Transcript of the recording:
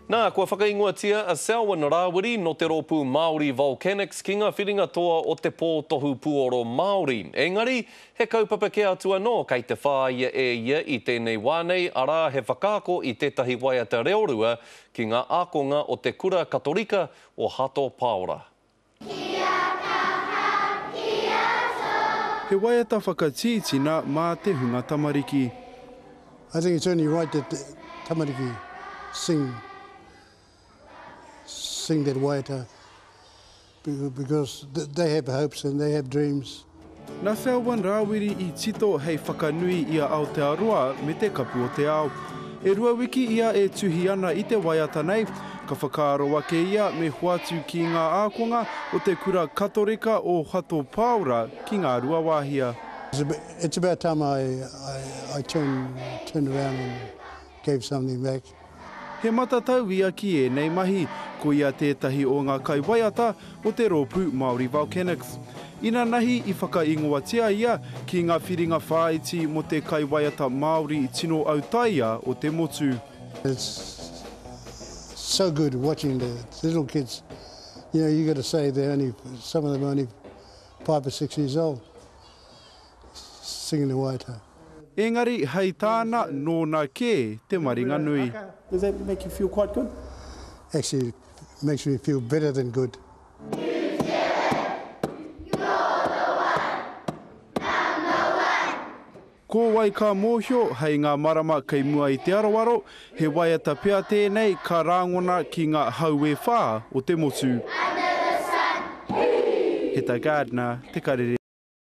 Nā, kua whakaingoatia a Selwyn Rāwiri nō te rōpū Māori Volcanics ki ngā whiringa toa o te Pō Tohu Puoro Māori. Engari, he kaupapa kē atu anō kei te whāia e ia i tēnei wā nei, arā, he whakaako i tētahi waiata reorua ki ngā ākonga o te Kura Katorika o Hato Paora. He waiata whakatītina mā te hunga tamariki. I think it's only right that the tamariki sing sing that waiata because they have hopes and they have dreams. Nā Selwyn Rāwiri i tito hei whakanui i a Aotearoa me te Kapu o te Ao. E rua wiki ia e tuhi ana i te waiata nei, ka whakaaro ake ia me hoatu ki ngā ākonga o te kura Katorika o Hato Pāora ki Ngāruawāhia. It's about time I, I, I turned, turned around and gave something back. He matatau ia ki ēnei mahi, ko ia tētahi o ngā kaiwaiata o te rōpū Māori Volcanics. Inanahi i whakaingoatia ia ki ngā whiringa whāiti mō te kaiwaiata Māori tino autaia o te motu. It's so good watching the little kids, you know, you got to say they're only, some of them are only five or six years old. Singing the waiata. Engari, hei tāna, nōna kē te maringa nui. Does that make you feel quite good? Actually, it makes me feel better than good. New Zealand, you're the one, number one. Ko wai ka mōhio, hei ngā marama kei mua i te aroaro, he waiata pea tēnei ka rāngona ki ngā hau e whā o te motu. Under the sun, hee! Heta Gardiner, Te Karere.